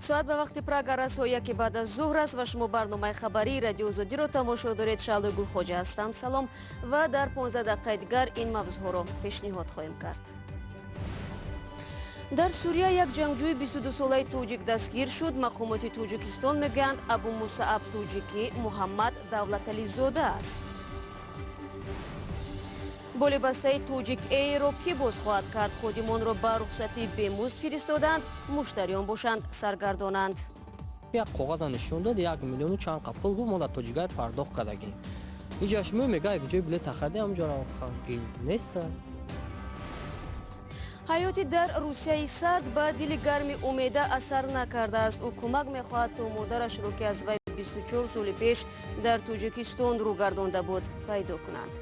Соат ба вақти Прага расо 1 баъд аз зуҳр аст ва шумо барномаи хабарии Радиои Озодиро тамошо доред. Шаълои Гулхоҷа ҳастам. Салом, ва дар 15 дақиқаи дигар ин мавзӯъҳоро пешниҳод хоҳем кард. Дар Сурия як ҷангҷӯи 22-солаи тоҷик дастгир шуд. Мақомоти Тоҷикистон мегӯянд, Абу Мусааб Тоҷикӣ Муҳаммад Давлатализода аст. Болибастаи Тоҷик Эйрро кӣ боз хоҳад кард? Ходимонро ба рухсатии бемузд фиристоданд, муштариён бошанд, саргардонанд. Як коғаза нишон дод, 1 миллиону чанд қа пул гуфт, мо дар Тоҷикайр пардохт кардагем. Иҷаш мо мега, як ҷои билета харидем, ҳамҷоро неста. Ҳаёти дар Русияи сард ба дили гарми Умеда асар накардааст. Ӯ кӯмак мехоҳад, то модарашро, ки аз вай 24 соли пеш дар Тоҷикистон рӯ гардонда буд, пайдо кунанд.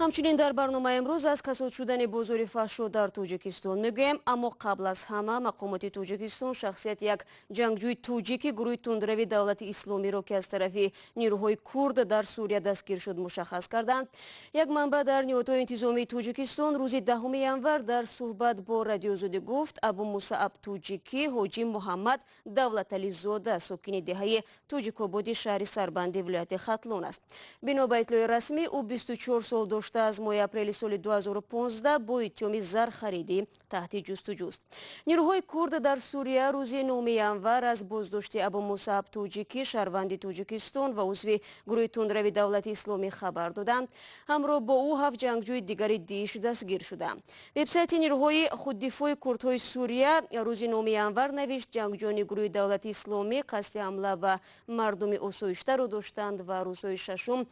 Ҳамчунин дар барномаи имрӯз аз касод шудани бозори фаҳшо дар Тоҷикистон мегӯем. Аммо қабл аз ҳама, мақомоти Тоҷикистон шахсияти як ҷангҷӯи тоҷики гурӯҳи тундрави Давлати Исломиро, ки аз тарафи нирӯҳои курд дар Сурия дастгир шуд, мушаххас карданд. Як манбаъ дар ниҳодҳои интизомии Тоҷикистон рӯзи 10 январ дар суҳбат бо Радиои Озодӣ гуфт, Абу Мусааб Тоҷикӣ Ҳоҷӣ Муҳаммад Давлатализода, сокини деҳаи Тоҷикободи шаҳри Сарбанди вилояти Хатлон аст. Бино ба иттилои расмӣ, ӯ 24 сол дошта, аз моҳи апрели соли 2015 бо иттиҳоми зархаридӣ таҳти ҷустуҷӯст. Нирӯҳои курд дар Сурия рӯзи 9 январ аз боздошти Абу Мусааб Тоҷикӣ, шаҳрванди Тоҷикистон ва узви гурӯҳи тундрави Давлати Исломӣ, хабар доданд. Ҳамроҳ бо ӯ ҳафт ҷангҷӯи дигари ДИШ дастгир шуданд. Вебсайти нирӯҳои худдифои курдҳои Сурия рӯзи 9 январ навишт, ҷангҷӯёни гурӯҳи Давлати Исломӣ қасди ҳамла ба мардуми осоиштаро доштанд ва рӯзҳои 6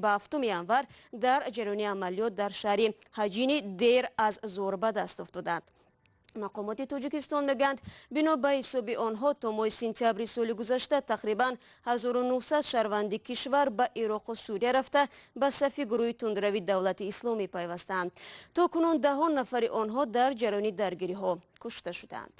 ба 7 январ дар ҷараёни амалиёт дар шаҳри Ҳаҷини Дер аз Зор ба даст афтоданд. Мақомоти Тоҷикистон мегӯянд, бино ба ҳисоби онҳо, то моҳи сентябри соли гузашта тақрибан 1900 шаҳрванди кишвар ба Ироқу Сурия рафта, ба сафи гурӯҳи тундрави Давлати Исломӣ пайвастаанд. То кунун даҳон нафари онҳо дар ҷараёни даргириҳо кушта шуданд.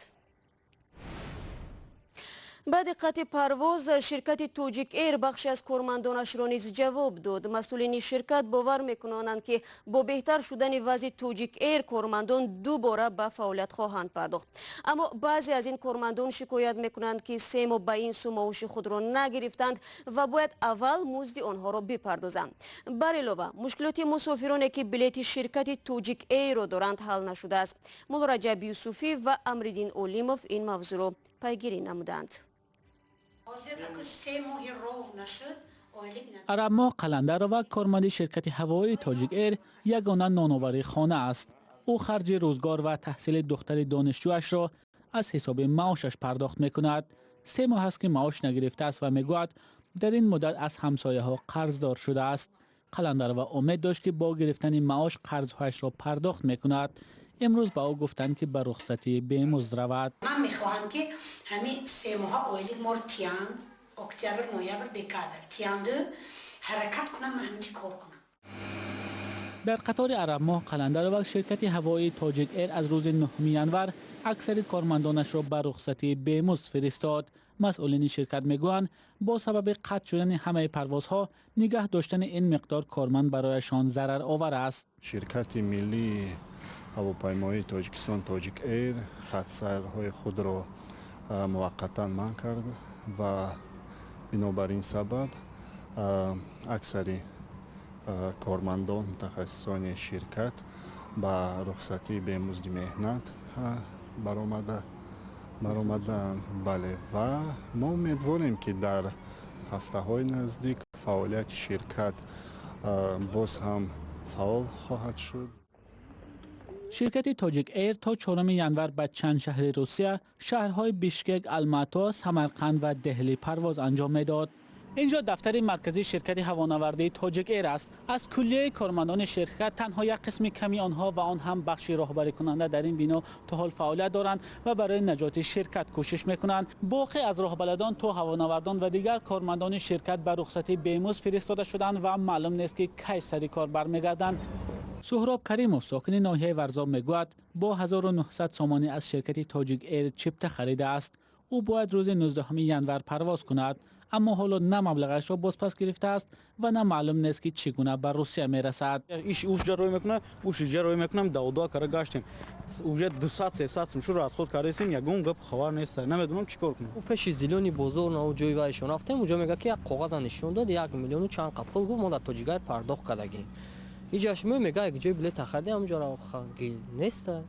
Баъди қатъи парвоз ширкати Тоҷик Эйр бахше аз кормандонашро низ ҷавоб дод. Масъулини ширкат бовар мекунонанд, ки бо беҳтар шудани вазъи Тоҷик Эйр кормандон дубора ба фаъолият хоҳанд пардохт. Аммо баъзе аз ин кормандон шикоят мекунанд, ки 3 моҳ ба ин сӯ маоши худро нагирифтанд ва бояд аввал музди онҳоро бипардозанд. Бар илова, мушкилоти мусофироне, ки билети ширкати Тоҷик Эйрро доранд, ҳал нашудааст. Муллораҷаб Юсуфӣ ва Амриддин Олимов ин мавзӯъро пайгирӣ намуданд. Арабмоҳ Қаландарова, корманди ширкати ҳавоии Тоҷик Эйр, ягона ноновари хона аст. Ӯ харҷи рӯзгор ва таҳсили духтари донишҷӯашро аз ҳисоби маошаш пардохт мекунад. 3 моҳ аст, ки маош нагирифтааст ва мегӯяд, дар ин муддат аз ҳамсояҳо қарздор шудааст. Қаландарова умед дошт, ки бо гирифтани маош қарзҳояшро пардохт мекунад. Имрӯз ба ӯ гуфтанд, ки ба рухсатии бемузд равад. Ман мехоҳам, ки ҳамин 3 моҳа ойлик моро тиянд, октябр, ноябр, декабр тиянду, ҳаракат кунам, ман ҳаминҷи кор кунам. Дар қатори Арабмоҳ Қаландарова, ширкати ҳавоии Тоҷик Эйр аз рӯзи 9 январ аксари кормандонашро ба рухсатии бемузд фиристод. Масъулини ширкат мегӯянд, бо сабаби қатъ шудани ҳамаи парвозҳо нигаҳ доштани ин миқдор корманд барояшон зараровар аст. Ширкати миллии ҳавопаймоии Тоҷикистон Тоҷик Эйр хатсайрҳои худро муваққатан манъ кард ва бинобар ин сабаб аксари кормандон, мутахассисони ширкат ба рухсатии бемузди меҳнат баромадаанд. Бале, ва мо умедворем, ки дар ҳафтаҳои наздик фаъолияти ширкат боз ҳам фаъол хоҳад шуд. Ширкати Тоҷик Эйр то 4 январ ба чанд шаҳри Русия, шаҳрҳои Бишкек, Алмато, Самарқанд ва Деҳлӣ парвоз анҷом медод. Инҷо дафтари марказии ширкати ҳавонавардии Тоҷик Эйр аст. Аз куллияи кормандони ширкат танҳо як қисми ками онҳо ва он ҳам бахши роҳбарикунанда дар ин бино то ҳол фаъолият доранд ва барои наҷоти ширкат кӯшиш мекунанд. Боқӣ аз роҳбаладон то ҳавонавардон ва дигар кормандони ширкат ба рухсатии бемузд фиристода шуданд ва маълум нест, ки кай сари кор бармегарданд. Суҳроб Каримов, сокини ноҳияи Варзоб, мегӯяд, бо 1900 сомонӣ аз ширкати Тоҷик Эйр чипта харидааст. Ӯ бояд рӯзи 19 январ парвоз кунад. Аммо ҳоло на маблағашро бозпас гирифтааст ва на маълум нест, ки чӣ гуна ба Русия мерасад. Иш уҷа рӯй мекунад, уш иҷа рӯй мекунам, давдуа кара гаштем. Уже 200, 300 сум шу расход кардесем, ягон гап хабар нест. Намедонам, чӣ кор кунам. Пеши зелёный бозор на ҷои вайшон рафтем, уҷо мега, ки як коғаза нишон дод, 1 миллиону чанд қа пул гуфт, мо дар Тоҷикгай пардохт кардагем. Иҷаш мега, ҷои билет хариди, ҳамҷо неста.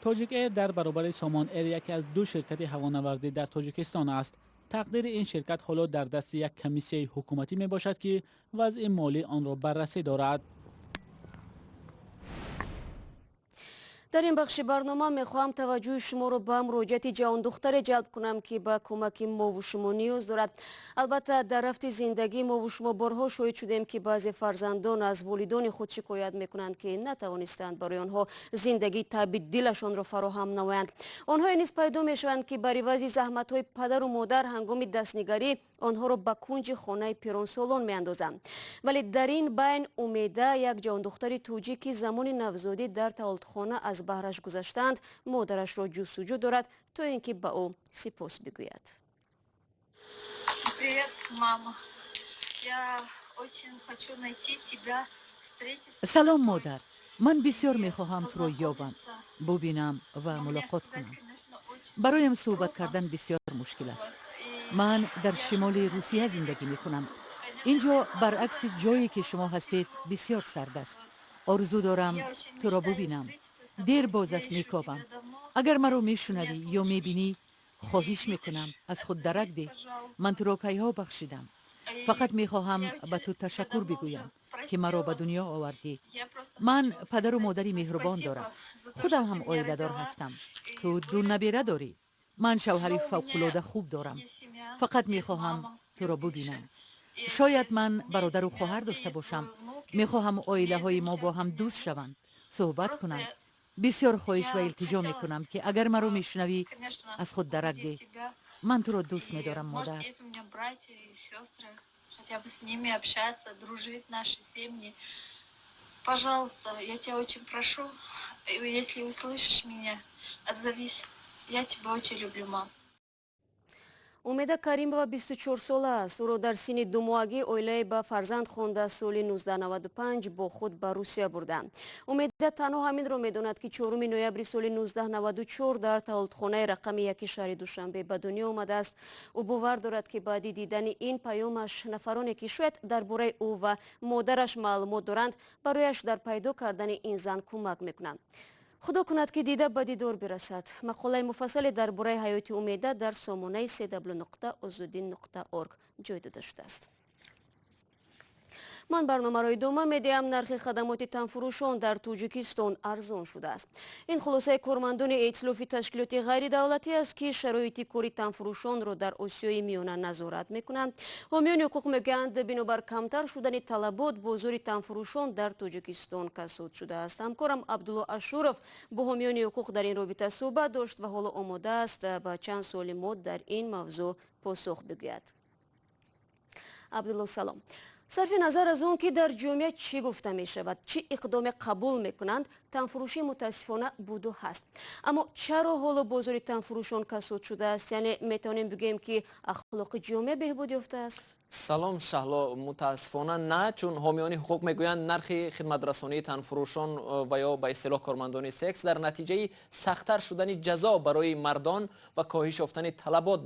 Тоҷик Эйр дар баробари Сомон Эйр яке аз ду ширкати ҳавонавардӣ дар Тоҷикистон аст. Тақдири ин ширкат ҳоло дар дасти як комиссияи ҳукуматӣ мебошад, ки вазъи молии онро баррасӣ дорад. Дар ин бахши барнома мехоҳам таваҷҷӯҳи шуморо ба муроҷиати ҷавондухтаре ҷалб кунам, ки ба кӯмаки мову шумо ниёз дорад. Албатта, дар рафти зиндагӣ мову шумо борҳо шоҳид шудем, ки баъзе фарзандон аз волидони худ шикоят мекунанд, ки натавонистанд барои онҳо зиндагии таъби дилашонро фароҳам намоянд. Онҳое низ пайдо мешаванд, ки бар ивази заҳматҳои падару модар ҳангоми дастнигарӣ онҳоро ба кунҷи хонаи пиронсолон меандозанд. Вале дар ин байн Умеда, як ҷавондухтари тоҷик, ки замони навзодӣ дар таваллудхона аз баҳраш гузаштаанд, модарашро ҷустуҷӯ дорад, то ин ки ба ӯ сипос бигӯяд. Привет, мама. Я очень хочу найти тебя, встретиться. Салом, модар. Ман бисёр мехоҳам туро ёбам, бубинам ва мулоқот кунам. Бароям суҳбат кардан бисёр мушкил аст. Ман дар шимоли Русия зиндагӣ мекунам. Ин ҷо, баръакси ҷое ки шумо ҳастед, бисёр сард аст. Орзу дорам туро бубинам. Дер боз аст, мекобам. Агар маро мешунавӣ ё мебинӣ, хоҳиш мекунам, аз худ дарак деҳ. Ман туро кайҳо бахшидам. Фақат мехоҳам ба ту ташаккур бигӯям, ки маро ба дунё овардӣ. Ман падару модари меҳрубон дорам. Худам ҳам оиладор ҳастам. Ту ду набера дорӣ. Ман шавҳари фавқулода хуб дорам. Фақат мехоҳам туро бубинам. Шояд ман бародару хоҳар дошта бошам. Мехоҳам оилаҳои мо бо ҳам дӯст шаванд, суҳбат кунанд. Бисёр хоҳиш ва илтиҷо мекунам, ки агар маро мешунавӣ, аз худ дарак деҳ. Ман туро дӯст медорам, модар. Хотя бы с ними общаться, дружить наши семьи. Пожалуйста, я тебя очень прошу, если услышишь меня, отзовись. Я тебя очень люблю, мам. Умеда Каримова 24 сола аст. Ӯро дар синни думоҳагӣ оилаи ба фарзанд хонда соли 1995 бо худ ба Русия бурданд. Умеда танҳо ҳаминро медонад, ки 4 ноябри соли 1994 дар таваллудхонаи рақами 1 шаҳри Душанбе ба дунё омадааст. Ӯ бовар дорад, ки баъди дидани ин паёмаш нафароне, ки шояд дар бораи ӯ ва модараш маълумот доранд, барояш дар пайдо кардани ин зан кӯмак мекунанд. Худо кунад, ки дида ба дидор бирасад. Мақолаи муфассале дар бораи ҳаёти Умеда дар сомонаи cw.ozodi.org ҷой дода шудааст. Ман барномаро идома медиҳам. Нархи хадамоти танфурӯшон дар Тоҷикистон арзон шудааст. Ин хулосаи кормандони эътилофи ташкилоти ғайридавлатӣ аст, ки шароити кори танфурӯшонро дар Осиёи Миёна назорат мекунанд. Ҳомиёни ҳуқуқ мегӯянд, бинобар камтар шудани талабот бозори танфурӯшон дар Тоҷикистон касод шудааст. Ҳамкорам Абдулло Ашуров бо ҳомиёни ҳуқуқ дар ин робита суҳбат дошт ва ҳоло омода аст ба чанд суоли мо дар ин мавзӯъ посух бигӯяд. Абдулло, салом. Сарфи назар аз он ки дар ҷомеа чӣ гуфта мешавад, чӣ иқдоме қабул мекунанд, танфурӯшӣ мутаассифона буду ҳаст. Аммо чаро ҳоло бозори танфурӯшон касод шудааст? Яъне метавонем бигӯем, ки ахлоқи ҷомеа беҳбуд ёфтааст? Салом, Шаҳло. Мутаассифона, на, чун ҳомиёни ҳуқуқ мегӯянд, нархи хидматрасонии танфурӯшон ва ё ба истилоҳ кормандони секс дар натиҷаи сахттар шудани ҷазо барои мардон ва коҳиш ёфтани талабот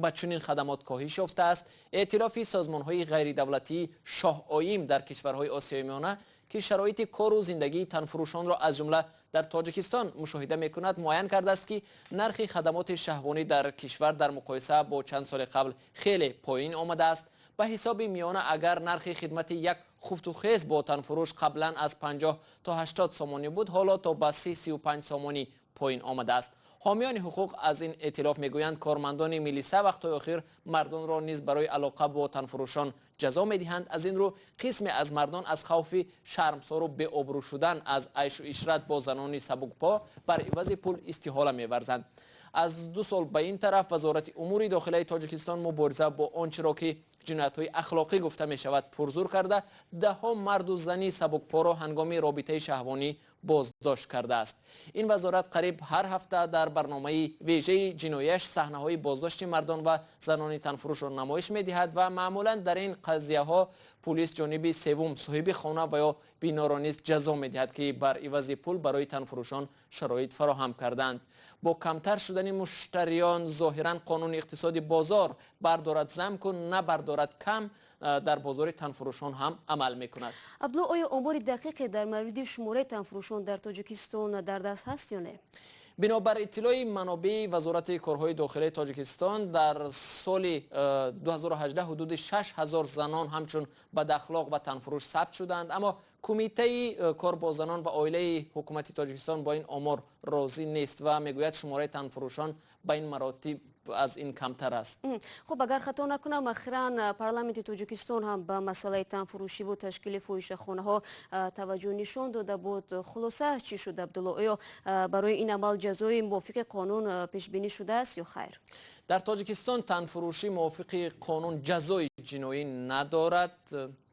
ба чунин хадамот коҳиш ёфтааст. Эътилофи созмонҳои ғайридавлатии Шоҳоим дар кишварҳои Осиёи Миёна, ки шароити кору зиндагии танфурӯшонро аз ҷумла дар Тоҷикистон мушоҳида мекунад, муайян кардааст, ки нархи хадамоти шаҳвонӣ дар кишвар дар муқоиса бо чанд соли қабл хеле поин омадааст. Ба ҳисоби миёна, агар нархи хидмати як хуфтухез бо танфурӯш қаблан аз 50 то 80 сомонӣ буд, ҳоло то ба 30-35 сомонӣ поин омадааст. Ҳомиёни ҳуқуқ аз ин эътилоф мегӯянд, кормандони милиса вақтҳои охир мардонро низ барои алоқа бо танфурӯшон ҷазо медиҳанд. Аз ин рӯ қисме аз мардон аз хавфи шармсору беобрӯ шудан аз айшу ишрат бо занони сабукпо бар ивази пул истиҳола меварзанд. Аз 2 сол ба ин тараф Вазорати умури дохилаи Тоҷикистон мубориза бо он чиро ки Ҷиноятҳои ахлоқӣ гуфта мешавад пурзур карда, даҳҳо марду зани сабукпоро ҳангоми робитаи шаҳвонӣ боздошт кардааст. Ин вазорат қариб ҳар ҳафта дар барномаи вежаи ҷинояш саҳнаҳои боздошти мардон ва занони танфурӯшро намоиш медиҳад ва маъмулан дар ин қазияҳо пулис ҷониби севум, соҳиби хона ва ё биноро низ ҷазо медиҳад, ки бар ивази пул барои танфурӯшон шароит фароҳам карданд. Бо камтар шудани муштариён зоҳиран қонуни иқтисоди бозор бардорад зам кун, набардорад кам дар бозори танфурӯшон ҳам амал мекунад. Абдулло, оё омори дақиқе дар мавриди шумораи танфурӯшон дар Тоҷикистон дар даст ҳаст ё не? Бинобар иттилои манобеи Вазорати корҳои дохилии Тоҷикистон, дар соли 2018 ҳудуди 6000 занон ҳамчун бадахлоқ ва танфурӯш сабт шуданд, аммо Кумитаи кор бо занон ва оилаи ҳукумати Тоҷикистон бо ин омор розӣ нест ва мегӯяд, шумораи танфурӯшон ба ин маротиб аз ин камтар аст. Хуб, агар хато накунам, ахиран парламенти Тоҷикистон ҳам ба масъалаи танфурӯшиву ташкили фоҳишахонаҳо таваҷҷӯҳ нишон дода буд. Хулоса чӣ шуд, Абдулло? Оё барои ин амал ҷазои мувофиқи қонун пешбинӣ шудааст ё хайр? Дар Тоҷикистон танфурӯшӣ мувофиқи қонун ҷазои ҷиноӣ надорад,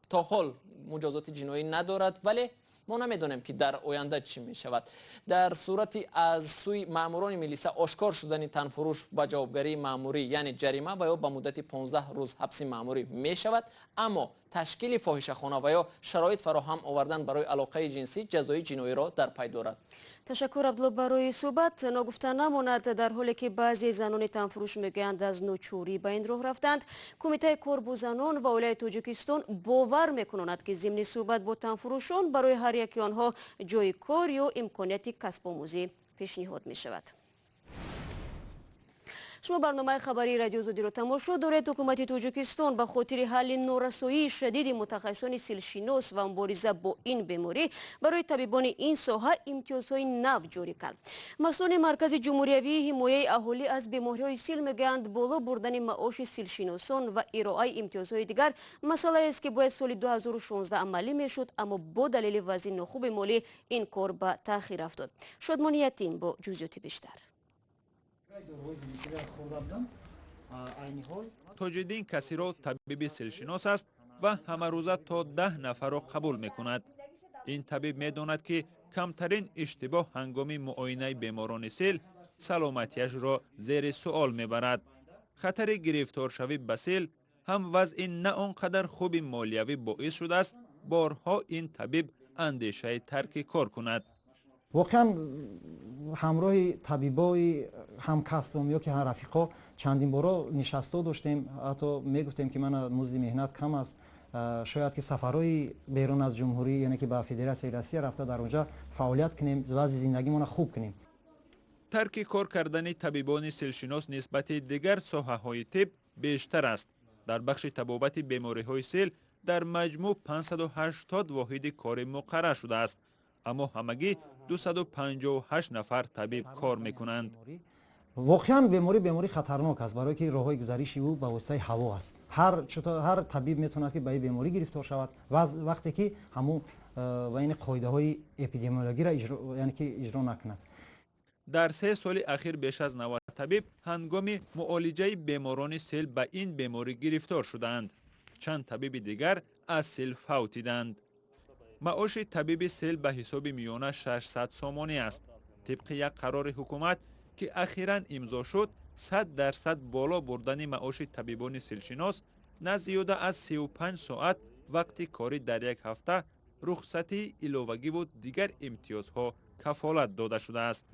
то ҳол муҷозоти ҷиноӣ надорад, вале мо намедонем, ки дар оянда чӣ мешавад. Дар сурати аз сӯи маъмурони милиса ошкор шудани танфурӯш ба ҷавобгарии маъмурӣ, яъне ҷарима ва ё ба муддати 15 рӯз ҳабси маъмурӣ мешавад, аммо ташкили фоҳишахона ва ё шароит фароҳам овардан барои алоқаи ҷинсӣ ҷазои ҷиноиро дар пай дорад. Ташаккур, Абдулло, барои суҳбат. Ногуфта намонад, дар ҳоле ки баъзе занони танфурӯш мегӯянд, аз ночорӣ ба ин роҳ рафтанд, Кумитаи кор бо занон ва оилаи Тоҷикистон бовар мекунонад, ки зимни суҳбат бо танфурӯшон барои ҳар яки онҳо ҷои кор ё имконияти касбомӯзӣ пешниҳод мешавад. Шумо барномаи хабарии Радио Озодиро тамошо доред. Ҳукумати Тоҷикистон ба хотири ҳалли норасоии шадиди мутахассисони силшинос ва мубориза бо ин беморӣ барои табибони ин соҳа имтиёзҳои нав ҷорӣ кард. Масъулони Маркази ҷумҳуриявии ҳимояи аҳолӣ аз бемориҳои сил мегӯянд, боло бурдани маоши силшиносон ва ироаи имтиёзҳои дигар масъалаест, ки бояд соли 2016 амалӣ мешуд, аммо бо далели вазъи нохуби молӣ ин кор ба таъхир афтод. Шодмони Ятим бо ҷузъиёти бештар. Тоҷиддин Касиров табиби силшинос аст ва ҳамарӯза то 10 нафарро қабул мекунад. Ин табиб медонад, ки камтарин иштибоҳ ҳангоми муоинаи беморони сил саломатиашро зери суол мебарад. Хатари гирифторшавӣ ба сил ҳам вазъи на он қадар хуби молиявӣ боис шудааст, борҳо ин табиб андешаи тарки кор кунад. Воқеан, ҳамроҳи табибои ҳамкасбам ё ки рафиқо чандин боро нишастҳо доштем, ҳатто мегуфтем, ки мана музди меҳнат кам аст, шояд ки сафарҳои берун аз ҷумҳурӣ, яъне ки ба Федератсияи Россия рафта, дар онҷа фаъолият кунем, вазъи зиндагимона хуб кунем. Тарки кор кардани табибони силшинос нисбати дигар соҳаҳои тиб бештар аст. Дар бахши табобати бемориҳои сил дар маҷмӯъ 580 воҳиди кори муқаррар шудааст, аммо ҳамагӣ 258 нафар табиб кор мекунанд. Воқеан, беморӣ хатарнок аст, барое ки роҳҳои гузариши ӯ ба воситаи ҳаво аст. Ҳар табиб метавонад, ки ба ин беморӣ гирифтор шавад, вақте ки ҳамун ва ин қоидаҳои эпидемиологиро яъне ки иҷро накунад. Дар 3 соли ахир беш аз 90 табиб ҳангоми муолиҷаи беморони сил ба ин беморӣ гирифтор шудаанд. Чанд табиби дигар аз сил фавтиданд. Маоши табиби сил ба ҳисоби миёна 600 сомонӣ аст. Тибқи як қарори ҳукумат, ки ахиран имзо шуд, 100% боло бурдани маоши табибони силшинос, на зиёда аз 35 соат вақти корӣ дар як ҳафта, рухсатии иловагиву дигар имтиёзҳо кафолат дода шудааст.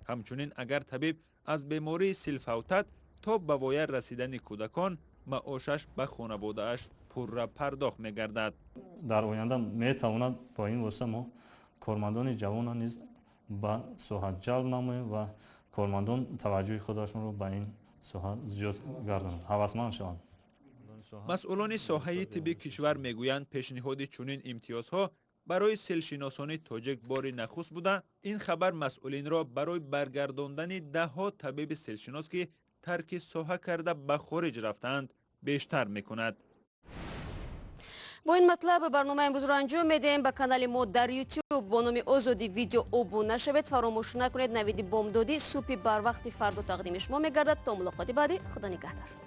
Ҳамчунин, агар табиб аз бемории сил фавтад, то ба воя расидани кӯдакон маошаш ба хонаводааш пурра пардохт мегардад. Дар оянда метавонад бо ин восита мо кормандони ҷавонро низ ба соҳа ҷалб намоем ва кормандон таваҷҷӯҳи худашонро ба ин соҳа зиёд гардонанд, ҳавасманд шаванд. Масъулони соҳаи тибби кишвар мегӯянд, пешниҳоди чунин имтиёзҳо барои силшиносони тоҷик бори нахуст буда, ин хабар масъулинро барои баргардондани даҳҳо табиби силшинос, ки тарки соҳа карда ба хориҷ рафтаанд, бештар мекунад. Бо ин матлаб барномаи имрӯзро анҷом медиҳем. Ба канали мо дар Ютуб бо номи Озодӣ Видео обуна шавед. Фаромӯш накунед, навиди бомдодӣ субҳи барвақти фардо тақдими шумо мегардад. То мулоқоти баъдӣ, Худо нигаҳдор.